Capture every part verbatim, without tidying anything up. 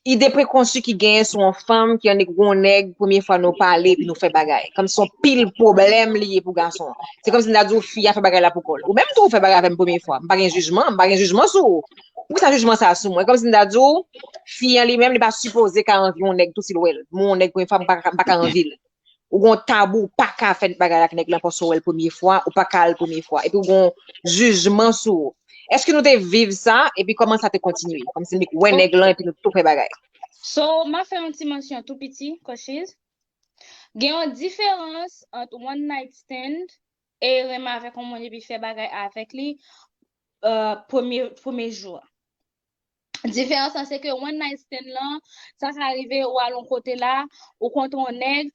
ide prekonsi ki genyen sou yon fanm ki annik yon nèg, premye fwa nou pale epi nou fè bagay. Kòmsi yon pil pwoblèm li ye pou gason an. Se kòmsi m ta di w fi a fè bagay la pou kò l. Ou menm tou ou fè bagay avè m premye fwa. M pa gen jijman, m pa gen jijman sou ou. Poukisa jijman sa a sou mwen? Kòmsi m ta di w, fi an li menm, li pa sipoze ka anvi yon nèg tou si l wè l. Mwen yon nèg premye fwa, m pa, m pa ka anvi l. Ou gon tabou, ou pa ka fè bagay ak nèg lan paske w wè l premye fwa, ou pa ka al premye fwa. Epi ou gon jijman sou ou. Èske nou te viv sa, epi kòman sa te kontinye? Kòmsi nou wè nèg lan epi nou tou fè bagay. So, m ap fè yon ti mansyon tou piti, Coaches. Gen yon diferans ant one night stand e renmen avèk yon moun epi fè bagay avèk li uh, premye, premye jou an. Diferans lan se ke one night stand lan, sa ka rive ou al yon kote la, ou kontre yon nèg,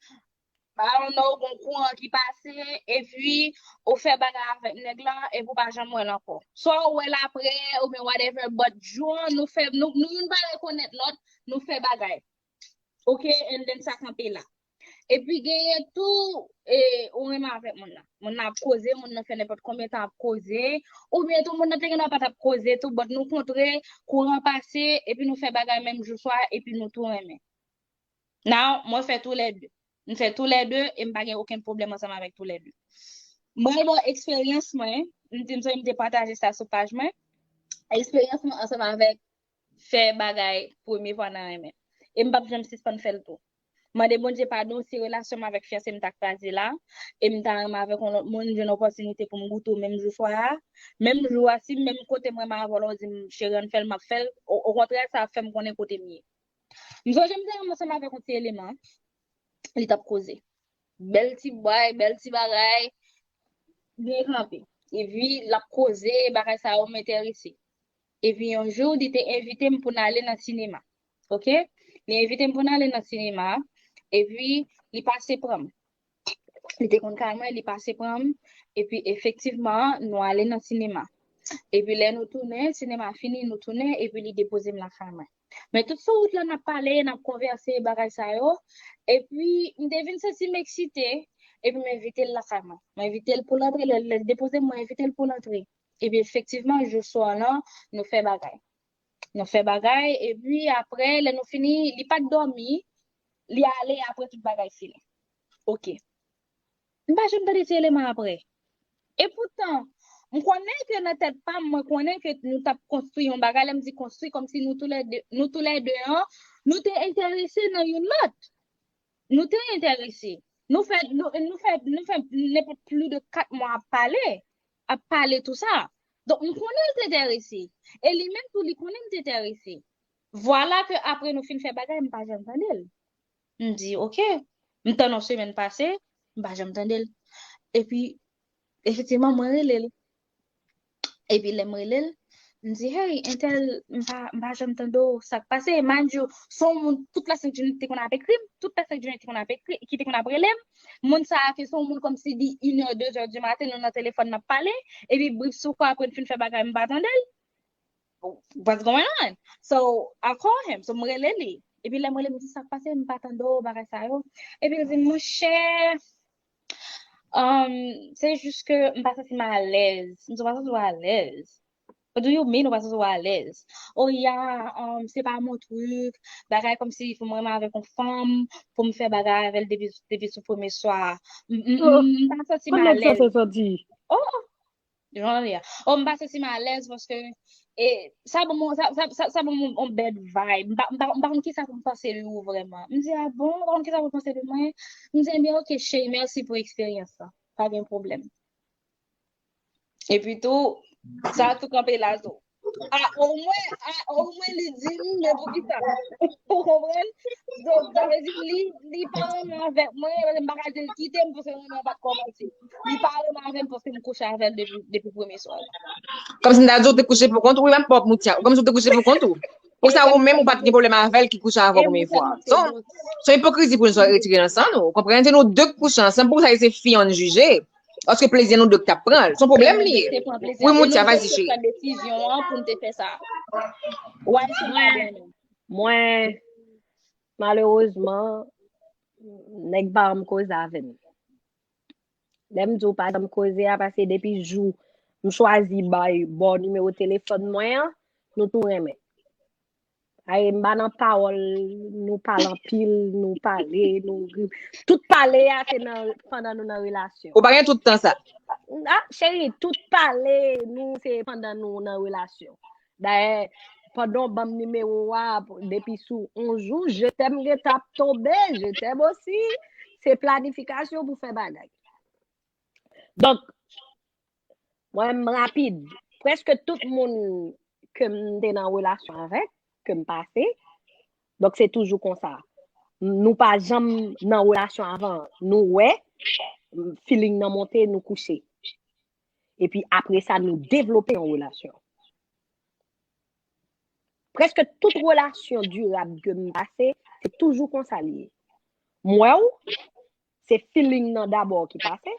I don't know, gon kouran ki pase, epi ou fè bagay avèk nèg lan, epi ou pa janm wè l ankò. Swa ou wè l apre, oubyen whatever, but jou an, nou fè, nou, nou youn pa rekonèt lòt, nou fè bagay. Ok, and then sa kanpe la. Epi genyen tou, e, ou renmen avèk moun nan. Moun nan ap koze, moun nan fè nenpòt konbyen tan ap koze, oubyen tou moun nan te gen dwa pa t ap koze tou, but nou kontre, kouran pase, epi nou fè bagay menm jou swa, epi nou tou renmen. Now, mwen fè toulède. M fè toulède e m pa gen okenn pwoblèm ansanm avèk toulède. Mwen, bon, eksperyans mwen, m te, m sonje m te pataje sa sou paj mwen. Eksperyans mwen ansanm avèk fè bagay premye fwa nan renmen. E m p ap janm sispann fè l tou. Mande Bondye padon si relasyon m avèk fiyanse m ta kraze la, e m ta renmen avèk yon lòt moun, jwenn opòtinite pou m goute w menm jou swa a. Menm jou a, si menm kote m renmen avè w la, w di m, cheri, ann fè l, m ap fè l. O, okontrè, sa ap fè m konnen kote m ye. M sonje m te ansanm avèk yon ti eleman, li t ap koze. Bèl ti bway, bèl ti bagay, byen kanpe. Epi, l ap koze, bagay sa yo m enterese. Epi, yon jou, li te envite m pou n ale nan sinema. Ok? Li envite m pou n ale nan sinema, epi, li pase pran m. Li te konn kay mwen, li pase pran m, epi, efektivman, nou ale nan sinema. Epi, lè nou tounen, sinema fini, nou tounen, epi, li depoze m lakay mwen. Men tout sou wout la, n ap pale, n ap konvèse, bagay sa yo. Epi, m te vin santi m eksite, epi m envite l lakay mwen. Mwen envite l pou l antre, lè, lè l depoze m, mwen envite l pou l antre. Epi, efektivman, jou swa lan, nou fè bagay. Nou fè bagay, epi apre, lè nou fini, li pa t dòmi, li ale apre tout bagay fini. Ok. M pa janm tande ti eleman apre. Epoutan, m konnen ke nan tèt pa m, mwen konnen ke nou t ap konstwi yon bagay, lè m di konstwi, kòmsi nou toulède, nou toulède an, nou te enterese nan youn lòt. Nou te enterese. Nou fè, nou, nou fè, nou fè nenpòt plis de kat mwa ap pale, ap pale tou sa. Donk, m konnen l te enterese. E li menm tou, li konnen m te enterese. Vwala ke apre nou fin fè bagay, m pa janm tande l. M di, ok. M tann yon semèn pase, m pa janm tande l. Epi, efektivman, mwen rele l. Epi lè m rele l, m di, hey, entèl, m pa, m pa janm tande w, sa k pase? Mind you, se yon moun, tout la sent jounen te konn ap ekri m, tout la sent jounen te konn ap ekri, ki te konn ap rele m. Moun sa a ke se yon moun kòmsi li inè, dezè di maten, nou nan telefòn n ap pale, epi brif sou kò apre n fin fè bagay, m pa tande l. What's going on? So, I call him, so m rele li. Epi lè m rele, m di, sa k pase, m pa tande w, bagay sa yo. Epi l di, monchè, Um, se jis ke m pa santi m alèz. M di w pa santi w alèz. What do you mean ou pa santi w alèz? Oh yeah, um, se pa mon truc. Bagay kòmsi pou mwen renmen avèk yon fanm, pou m fè bagay avè l depi, depi sou premye swa. M, m, m, m pa santi m alèz. Oh, oh. Jan li a. Oh, m pa santi m alèz paske e, sa ban m, sa, sa, sa, sa ban m yon bad vibe. M pa, m pa, m pa konn kisa pou m panse de ou vrèman. M di, a bon, ou pa konn kisa pou m panse de mwen? M di, ebyen, ok, cheri, mèsi pou eksperyans lan. Pa gen pwoblèm. Epi tou, sa tou kanpe la tou. A, omwen, a, omwen li di m, men poukisa? Ou konprann? Donk, sa vle di li, li pa renmen avèk mwen, m pa ka di l kite m, paske renmen an pa t kòmanse. Li pa renmen avè m paske m kouche avè l depi, depi premye swa. Kòmsi m ta di w te kouche pou kont ou, wi, m ap pòp mouti a. Kòmsi w te kouche pou kont ou. Poukisa ou menm ou pa t gen pwoblèm avè l ki kouche avè w premye fwa? Se yon, se yon ipokrizi pou nou sot retire nan san nou. Ou konprann? Se nou de k kouche ansanm, poukisa se fi an n jije? Paske plezi nou de k t ap pran l. Se yon pwoblèm li ye. Wi, mouti a, vazi cheri. Desizyon an pou n te fè sa. Why she Mwen, mwen, malerezman, nèg pa janm koze avè m. Lè m di w pa janm koze a, paske depi jou m chwazi bay ba w nimewo telefòn mwen an, nou tou renmen. Ay, m pa nan pawòl, nou pale anpil, nou pale, nou ri. Tout pale a, se nan, pandan nou nan relasyon. Ou pa gen tout tan sa. Ah, cheri, tout pale, nou, se pandan nou nan relasyon. Dayè, pandan w ban m nimewo a, depi sou yon jou, je t'aime gentan ap tonbe, je t'aime aussi. Se planifikasyon pou fè bagay. Donk, mwen, m rapid. Prèske tout moun ke m te nan relasyon avèk, ke m pase, donk se toujou konsa. Nou pa janm nan relasyon avan. Nou wè, feeling nan monte, nou kouche. Epi apre sa, nou devlope yon relasyon. Prèske tout relasyon dirab ke m pase, se toujou konsa li ye. M wè w, se feeling nan dabò ki pase.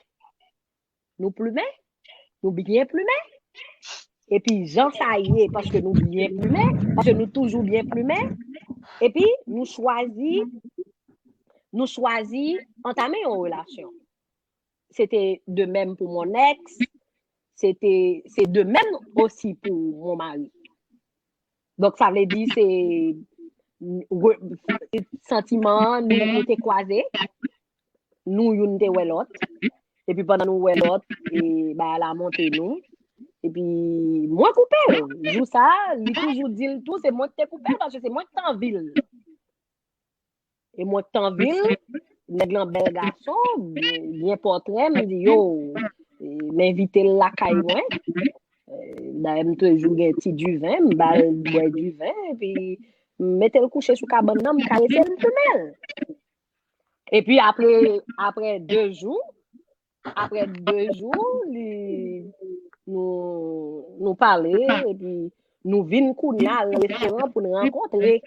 Nou plimen, nou byen plimen. Epi jan sa ye, paske nou byen plimen, paske nou toujou byen plimen. Epi nou chwazi, nou chwazi antame yon relasyon. Se te de menm pou mon ex, se te, se de menm osi pou mon mari. Donk, sa vle di se santiman an, nou, nou te kwaze, nou youn te wè lòt, epi pandan nou wè lòt, e bagay la monte nou, epi mwen koupe l. Jou sa, li toujou di l tou, se mwen ki te koupe l, paske se mwen ki t anvi l. E mwen k t anvi l, nèg lan bèl gason, byen, byen pòtre, m di yo, m envite l lakay mwen. Dayè m toujou gen ti diven, m ba l bwè diven, epi m mete l kouche sou kabann nan, m karese l, m plimen l. Epi apre, apre de jou, apre de jou, li, nou, nou pale, epi nou vin kounye a al nan restoran pou n rankontre.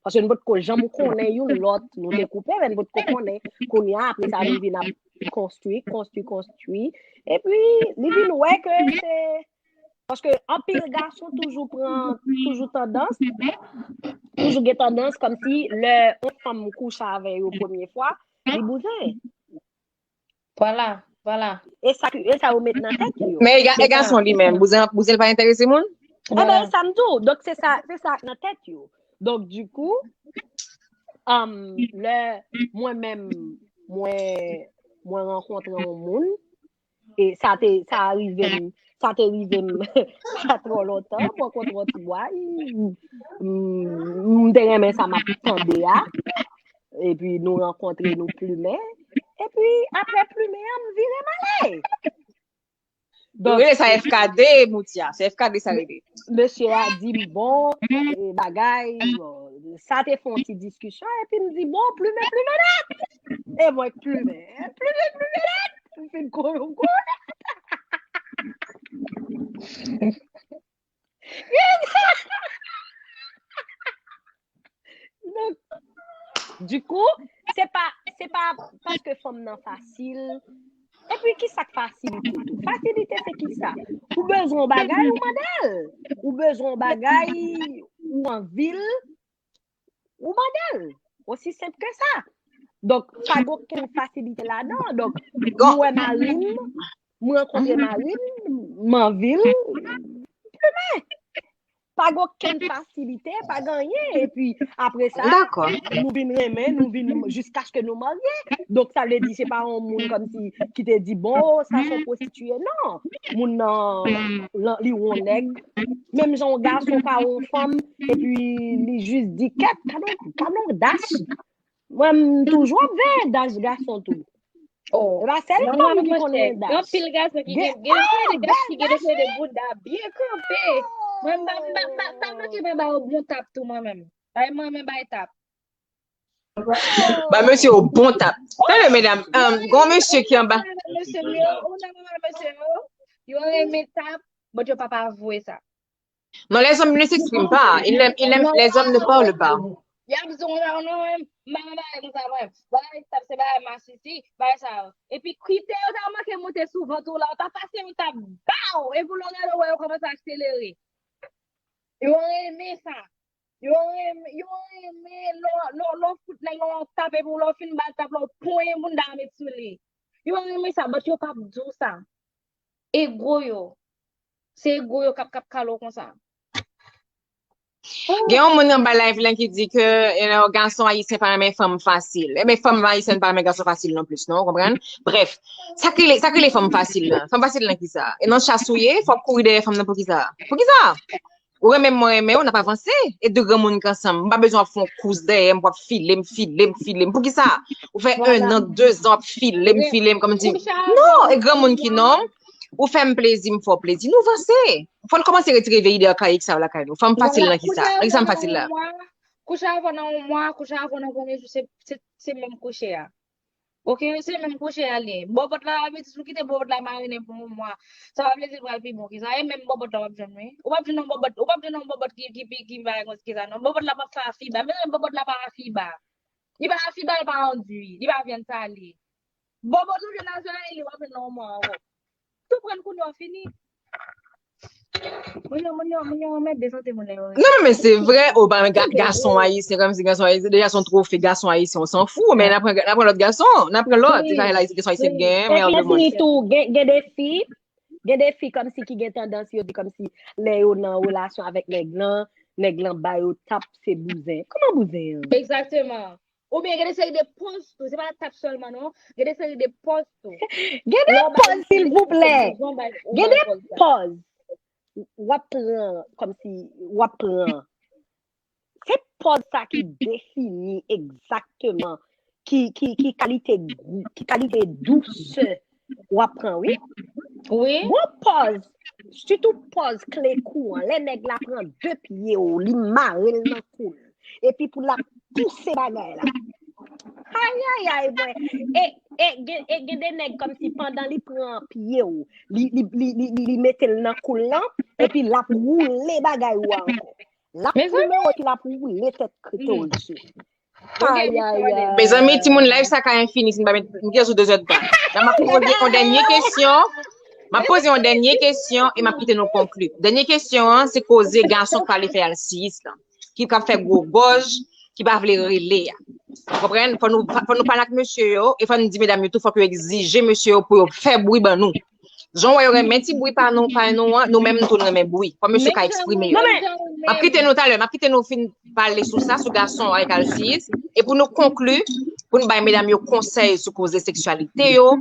Paske nou potko janm konnen youn lòt, nou te koupe, men nou potko konnen. Kounye a, apre sa, nou vin ap konstwi, konstwi, konstwi. Epi, li vin wè ke se, paske anpil gason toujou pran, toujou tandans, toujou gen tandans kòmsi lè yon fanm kouche avè yo premye fwa, li bouzen. Vwala, vwala. E sa, e sa yo met nan tèt yo. Men e, ga, e gason li menm, bouzen, bouzen pa enterese moun? Ebyen, sa m di w. Donk, se sa, se sa nan tèt yo. Donk, dikou, um, lè mwen menm, mwen, mwen rankontre yon moun, e sa te, sa rive m, sa te rive m pa twò lontan, mwen kontre yon ti bwa, m te renmen sa m ap tande a. Epi nou rankontre, nou plimen. Epi apre plimen an, m vire m ale. Donk, rele sa F K D, Moutia. Se F K D sa rele. Mesye a di m, bon, e, bagay, bon, sa te fè yon ti diskisyon, epi m di, bon, plimen, plimen nèt. E mwen k plimen, plimen, plimen nèt. M fin konnen, m konnen. Donk, dikou, se pa, se pa paske fanm nan fasil. Epi, ki sa k fasilite tou? Fasilite, se ki sa? Ou bezwen yon bagay, ou mande l. Ou bezwen yon bagay, ou anvi l, ou mande l. Osi senp ke sa. Donk, pa gen okenn fasilite ladan. Donk, mwen wè mari m, mwen rankontre mari m, m anvi l, plimen. Pa gen okenn fasilite, pa gen anyen. Epi, apre sa, nou vin renmen, nou vin jiskaske nou marye. Donk, sa vle di, se pa yon moun kòmsi ki te di, bon, sa se yon pwostitiye. Non. Moun nan, li wè yon nèg, menm jan yon gason ka wè yon fanm, epi li jis di, kèt, gade yon, gade yon dach. Mwen, m toujou ap veye dach gason tou. Oh. E pa sèl fanm ki konnen dach. Gen anpil gason ki gen, gen de dach ki gen de bouda byen kanpe. Mwen, m pa, m pa, m pa, m pa manke pa ba yo bon tap tou, mwen menm. Bay mwen, men bay tap. Ba mesye yo bon tap. Tande, medam, um, gon mesye ki anba. Mesye yo, ou nan mwen, mesye yo, yo renmen tap, but yo pa pa avwe sa. Non, les hommes ne s'expriment pas. Ils n'aiment, ils n'aiment, les hommes ne parlent pas. Y ap di w, non, non, mwen, m pa nan bagay konsa, mwen. Bagay tap, se bagay masisi, bagay sa yo. Epi kritè yo ta manke monte sou vant ou la, ou ta pase yon tap, baw! Epi w lè w gade, w wè yo kòmanse akselere. Yo renmen sa. Yo renmen, yo renmen lè w, lè w, lè w fout nèg lan yon tap, epi w lè w fin ba l tap la, w ponyen bounda a met sou li. Yo renmen sa, but yo p ap di w sa. Ego yo. Se ego yo k ap, k ap kale w konsa. Gen yon moun anba live lan ki di ke, you know, gason ayisyen pa renmen fanm fasil. Ebyen, fanm ayisyèn pa renmen gason fasil non plis, non, ou konprann? Brèf, sa k rele, sa k rele fanm fasil lan? Fanm fasil lan ki sa? E nan chas ou ye, fòk kouri dèyè fanm nan pou ki sa? Pou ki sa? Ou renmen m, mwen renmen w, n ap avanse. E de granmoun k ansanm. M pa bezwen w ap fè yon kous dèyè m, w ap file m, file m, file m. Pou ki sa? Ou fè en an, de zan, w ap file m, file m, kòm di, non, e granmoun ki non. Ou fè m plezi, m fè w plezi. Nou vanse. Fò n kòmanse retire vye ide akayik sa yo lakay nou. Fanm fasil nan ki sa? Nan ki sa m fasil la? Kouche avè w nan yon mwa, kouche avè w nan premye jou, se, se, se menm kouche a. Ok, se menm kouche a li ye. Bòbòt la, sa vle di, si w kite bòbòt la marinen pou yon mwa, sa pa vle di l pral pi bon ke sa. E menm bòbòt la w ap jwenn, wi. Ou p ap jwenn yon bòbòt, ou p ap jwenn yon bòbòt ki, ki, ki, ki bagay konsa ke sa, non. Bòbòt la p ap fè afiba. Mezanmi, bòbòt la pa afiba. Li pa afiba, li pa andui, li pa vyann sale. Bòbòt ou jwenn nan zòrèy li, w ap jwenn nan yon mwa ankò. Tou pran kounye a, w fini. Moun yo, moun yo, moun yo anmède sante moun yo. Non, men se vre, o, ba, men ga-, gason ayisyen, kòmsi gason ayisyen, deja se yon twofe, gason ayisyen, on s'en fout, men n ap pran, n ap pran lòt gason, n ap pran lòt, se sa, la, se gason ayisyen gen, men lòt moun. Epi tou, gen, gen de fi, gen de fi kòmsi ki gen tandans, yo di kòmsi lè yo nan relasyon avèk nèg lan, nèg lan ba yo tap, se bouzen. Kòman bouzen an? Egzakteman. Oubyen gen de seri de pòz tou, se pa tap sèlman non, gen de seri de pòz tou. Gen de pòz, silvouplè. Gen de pòz. W ap pran, kòmsi, w ap pran. Se pòz sa ki defini egzakteman ki, ki, ki kalite gou, ki kalite dousè w ap pran, wi. Wi. Gon pòz, sitou pòz kle kou an, lè nèg la pran de pye w, li mare l nan kou l, epi pou l ap pouse bagay la. Ayayay, mwen. E, e, gen, e gen de nèg kòmsi pandan li pran pye w, li, li, li, li, li, li mete l nan kou l lan, epi l ap woule bagay ou a ankò. L ap filme w epi l ap woule tèt krete w dessus. Ayayay. Mezanmi, timoun, live sa ka enfini si n pa met, m gen sou de zè d tan. La, m ap poze yon dènye kesyon. M ap poze yon dènye kesyon e m ap kite nou konkli. Dènye kesyon an, se koze gason k pale fè al sis lan, ki k ap fè gwo gòj, ki pa vle rele a. Ou konprann? Fò nou, fò nou pale ak mesye yo, e fò nou di medam yo tou, fòk yo egzije mesye yo pou yo fè bri ban nou. Jan w wè yo renmen ti bri pa nou, pa nou an, nou menm tou nou renmen bri. Fò mesye ka eksprime yo. M ap kite nou talè, m ap kite nou fin pale sou sa, sou gason avèk al sis, e pou nou konkli, pou n bay medam yo konsèy sou koze seksyalite yo,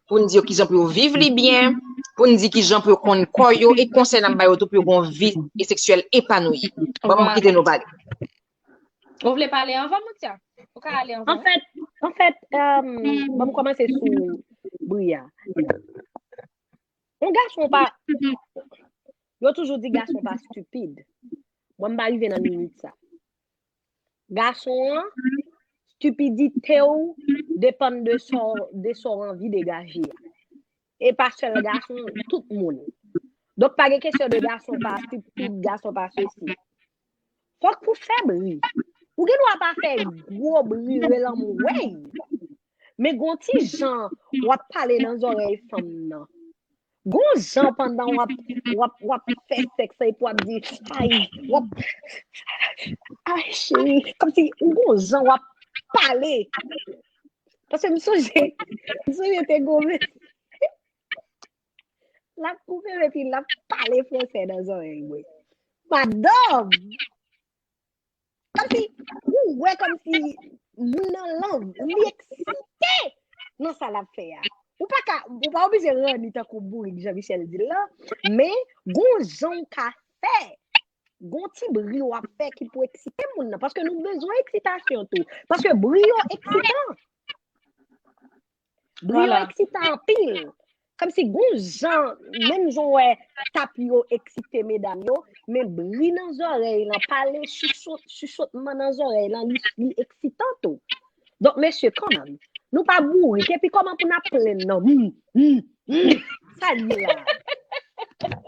pou n di yo kijan pou yo viv li byen, pou n di kijan pou yo konn kò yo, e konsèy n ap ba yo tou pou yo gen yon vi seksyèl epanouyi. Bon, m ap kite nou pale. Ou vle pale anvan, Moutya? Ou ka ale anvan. Anfèt, anfèt, um, bon, m kòmanse sou bri a. Yon gason pa, yo toujou di gason pa stipid. Mwen, m pa rive nan limit sa. Gason an, stipidite w depann de sa w, de sa w anvi degaje a. E pa sèl gason, tout moun. Donk, pa gen kesyon de gason pa stipid, gason pa sesi. Fòk pou fè bri. Ou gen dwa pa fè gwo bri, rele anmwey. Men gon ti jan w ap pale nan zòrèy fanm nan. Gon jan pandan w ap, w ap, w ap fè sèks epi w ap di, ay, w ap, ay, cheri, kòmsi ou gon jan w ap pale. Paske m sonje, m sonje te gon mesye. L ap koupe m epi l ap pale fransè nan zòrèy mwen. Madanm! Kòmsi, ou wè kòmsi moun nan lanv, li eksite nan sa l ap fè a. Ou pa ka, ou pa oblije ranni tankou bourik Jean Michel di l lan, men gon jan w ka fè, gon ti bri w ap fè ki pou eksite moun nan, paske nou bezwen eksitasyon tou. Paske bri yo eksitan. Bri yo eksite anpil. Kòmsi gon jan, menm jan w wè tap yo eksite medam yo, men bri nan zòrèy lan, pale chichot, chichotman nan zòrèy lan, li, li eksitan tou. Donk, mesye, kanmenm, nou pa bourik, epi kòman pou n ap plenn nan? Hmm, hmm, hmm. Sa l ye la?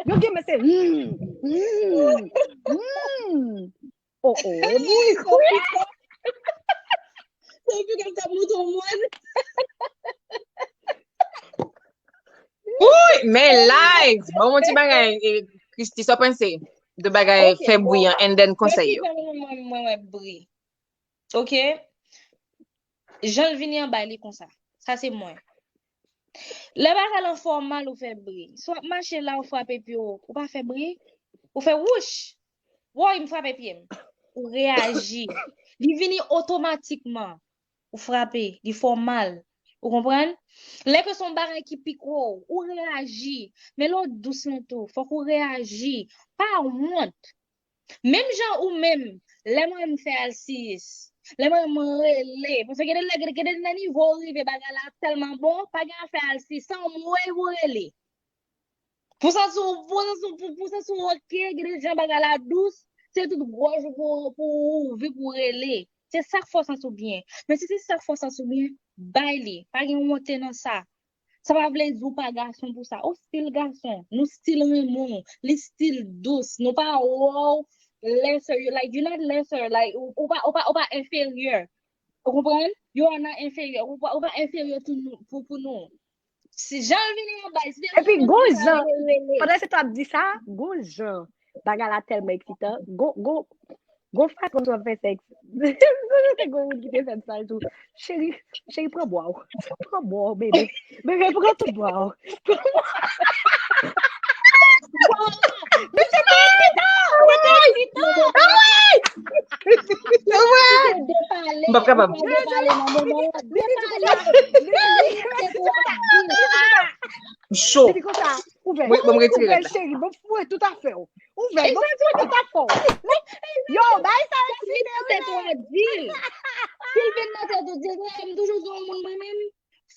Yo gen mesye, hmm, hmm, hmm. Oh, oh, e bourik, wi. Se epi kèk ap monte yon mòn. Uy, men live! Bon, yon ti bagay, eh, Christy, sa w panse de bagay fè bri an, and then konsèy yo? Mwen, mwen, mwen wè bri. Ok? Jan l vini an bay li konsa. Sa se mwen. Lè bagay lan fè w mal, ou fè bri. Si w ap mache la, ou frape pye w, ou pa fè bri. Ou fè wouch. Woy, m frape pye m. Ou reyaji. Li vini otomatikman. Ou frape, li fè w mal. Ou konprann? Lè ke se yon bagay ki pike w, ou reyaji. Men lè w dous lan tou, fòk ou reyaji. Pa wont. Menm jan ou menm, lè mwen m fè alsiyis, lè mwen m rele, paske gen de lè, gen de, gen de nan nivo w rive bagay la tèlman bon, pa gen afè alsiyis, se anmwey pou rele. Pou santi w, pou santi w, pou, pou santi w oke, gen de jan bagay la dous, se tout gwòj ou pou, pou ou ouvri pou rele. Se sa k fè w santi w byen. Men si se sa k fè w santi w byen, bay li. Pa gen wonte nan sa. Sa pa vle di w pa gason pou sa. Ou still gason. Nou still renmen w. Li still dous. Nou pa wè w lesser. You, like, you not lesser. Like, ou, ou pa, ou pa, ou pa enferyè. Ou konprann? You are not inferior. Ou pa, ou pa enferyè tou nou, pou, pou nou. Si jan l vini an bay, si te Epi, gon jan, pandan se t ap di sa, gon jan, bagay la tèlman eksitan, gon, gon, gon fason w ap fè sèks. Gon moun ki te fè m sa tou. Cheri, cheri, pran bwa w. Pran bwa w, bebe. Bebe, pran tout bwa w. Pran bwa w. Mesye, pa eksitan! Mesye, pa eksitan! M p ap kapab. M cho. Li di konsa, ouvè. Wi, bon, m retire rèd la. Cheri, bon, foure tout afè w. Ouvè, bon, foure tout afè w. Yo, bay sa yo fini, wi. Si l vin nan tèt ou, di, m toujou di yon moun mwen menm,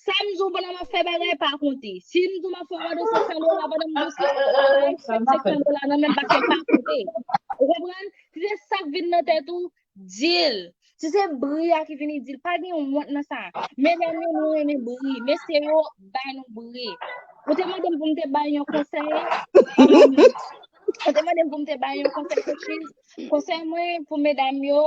sa m di w pandan m ap fè bagay, pa konte. Si m di w m ap fè w ado senk san dola pandan m di w se senk san dola nan menm, paske pa konte. Ou konprann? Si se sa k vin nan tèt ou, di l. Si se bri a ki vini, di l. Pa gen wont nan sa. Medam yo, nou renmen bri. Mesye yo, bay nou bri. Ou te mande m pou m te bay yon konsèy. Ou te mande m pou m te bay yon konsèy sou chiz. Konsèy mwen pou medam yo,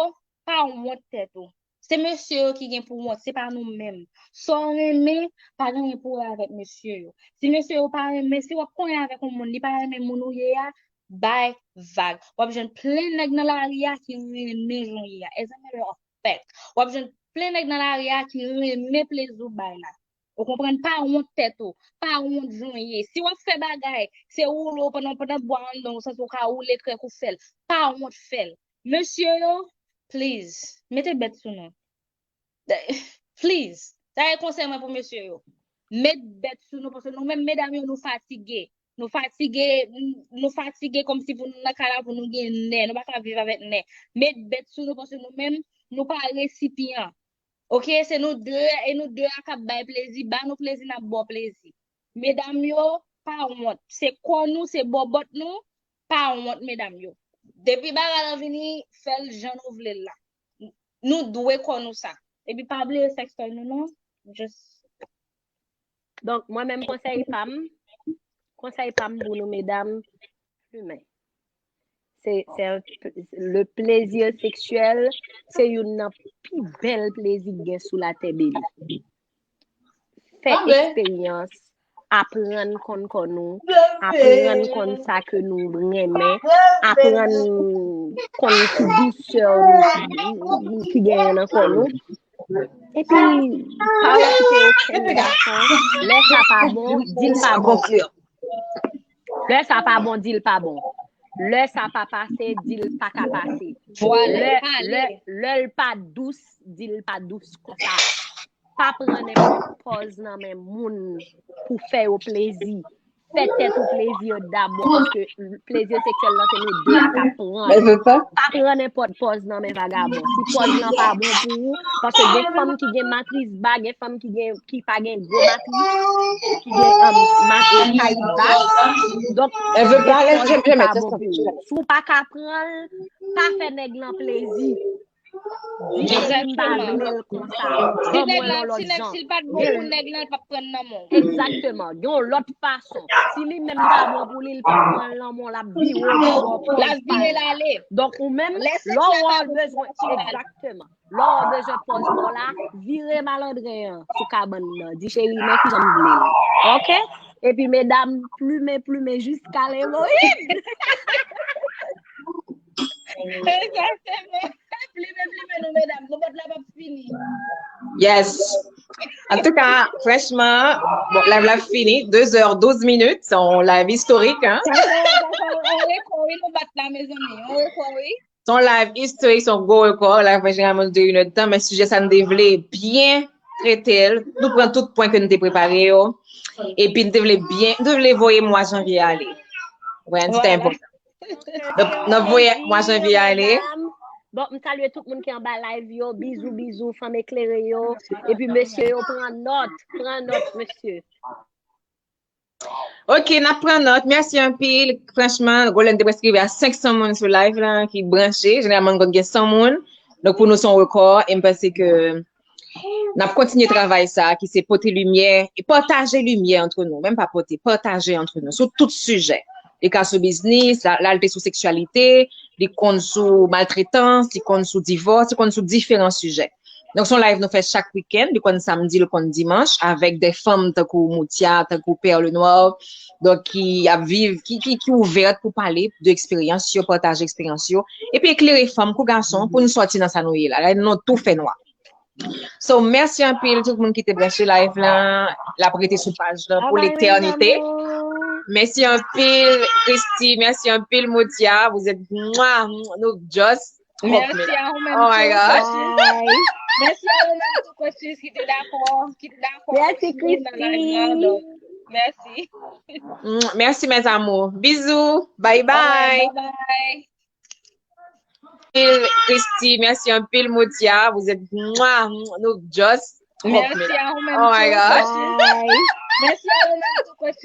pa wont tèt ou. Se mesye yo ki gen pou wont, se pa nou menm. Sa w renmen, pa gen anyen pou wè avèk mesye yo. Si mesye yo pa renmen, si w ap konyen avèk yon moun, li pa renmen moun ou ye a, bay vag. W ap jwenn plen nèg nan lari a ki renmen jan w ye a. As a matter of fact. W ap jwenn plen nèg nan lari a ki renmen plezi w bay la. Ou konprann? Pa wont tèt ou. Pa wont jan w ye. Si w ap fè bagay, se woule w pandan, pandan bwa anndan w, santi w ka woule krèk ou fè l. Pa wont fè l. Mesye yo, please, mete bèt sou nou. Please. Sa e konsèy mwen pou mesye yo. Met bèt sou nou, paske nou menm medam yo, nou fatige. Nou fatige, nou fatige kòmsi pou nou nan kay la pou nou gen nè. Nou pa ka viv avèk nè. Met bèt sou nou, paske nou menm, nou pa resipyan. Oke, se nou de, e nou de a k ap bay plezi, ba nou plezi, n ap ba w plezi. Medam yo, pa wont. Se kò nou, se bòbòt nou, pa wont, medam yo. Depi bagay lan vini, fè l jan nou vle l la. Nou dwe kò nou sa. Epi pa bliye sèkstòy nou non. Just Donk, mwen menm konsèy pa m, konsèy pa m pou nou medam, plimen. Se, se, le plaisir sexuel, se youn nan pi bèl plezi ki gen sou latè beni. Fè eksperyans, aprann konn kò nou, aprann konn sa ke nou renmen, aprann konn ti dousè nou ki genyen nan kò nou. Epi, pa okipe okenn gason, lè sa pa bon, di l pa bon. Lè sa pa bon, di l pa bon. Lè sa pa pase, di l pa ka pase. Lè, lè, lè l pa dous, di l pa dous konsa. Pa pran nenpòt pòz nan men moun pou fè yo plezi. Fè tèt ou plezi dabò, paske plezi seksyèl lan se nou de a k ap pran. Pa pran nenpòt pòz nan men vagabon. Si pòz lan pa bon pou ou, paske gen fanm ki gen matris ba, gen fanm ki gen, ki pa gen gwo matris, ki gen, um, matris kayit ba. Donk, gen pòz ki pa bon pou ou. Si w pa ka pran l, pa fè nèg lan plezi. Di m pa vle l konsa. Pran mwen yon lòt jan. Si nèg la, si nèg, si l pa t bon pou nèg lan, l p ap pran nan men w. Egzakteman. Gen yon lòt fason. Si li menm li pa bon pou li, li p ap pran l nan men w, l ap vire w bò pòz pa l la. Donk, ou menm, lè w wè w bezwen, egzakteman. Lè w wè w bezwen pòz pa w la, vire malandren an sou kabann nan. Di, cheri, men kijan m vle l. Oke? Epi, medam, plimen, plimen jiska lemoyid. Egzakteman. Plimen, plimen nou, medam. Konpòt la p ap fini. Yes. Antouka, franchman, bon, live la fini. Deux heures, douze minutes. Se yon live istorik, hein? Sa fè, sa fè yon rekò, wi, nou bat la, mezanmi. Yon rekò. Se yon live istorik, se yon gwo rekò. Live mwen jeneralman nou de inèdtan, men sijè sa nou te vle byen trete l. Nou pran tout pwen ke nou te prepare yo. Epi nou te vle byen, nou te vle voye mwa janvye ale. Ou konprann, se te enpòtan. Donk, n ap voye mwa janvye ale. Bon, m salye tout moun ki anba live yo. Bizou, bizou, fanm eklere yo. Epi mesye yo, pran nòt. Pran nòt, mesye. Ok, n ap pran nòt. Mèsi anpil. Franchman, Golden te prèske rive a senk san moun sou live la ki branche. Jeneralman, nou konn gen san moun. Donk, pou nou, se yon rekò. E m panse ke n ap kontinye travay sa, ki se pote limyè e pataje limyè antre nou. Menm pa pote, pataje antre nou sou tout sijè. Li ka sou biznis, la, la l te sou seksyalite, li konn sou maltretans, li konn sou divòs, li konn sou diferan sijè. Donk, se yon live nou fè chak wikenn, li konn samdi, li konn dimanch, avèk de fanm tankou Moutia, tankou Perle Noire, donk ki ap viv, ki, ki, ki ouvèt pou pale de eksperyans yo, pataje eksperyans yo, epi eklere fanm kou gason pou nou sòti nan sa nou ye la. La, nou tou fè nwa. So, mèsi anpil tout moun ki te branche live la. L ap rete sou paj la pou letènite. Mèsi anpil, Christy. Mèsi anpil, Moutia. Vous êtes, mwah, nou just Mèsi a ou menm tou, Precious. Mèsi a ou menm tou, Precious, ki te dakò, ki te dakò. Mèsi, Christy. Mèsi. Mèsi, mes amours. Bizou. Bye bye. Bye bye. Christy, mèsi anpil, Moutia. Vous êtes, mwah, nou just. Mèsi a ou menm tou, Precious. Mèsi a ou menm tou, Precious.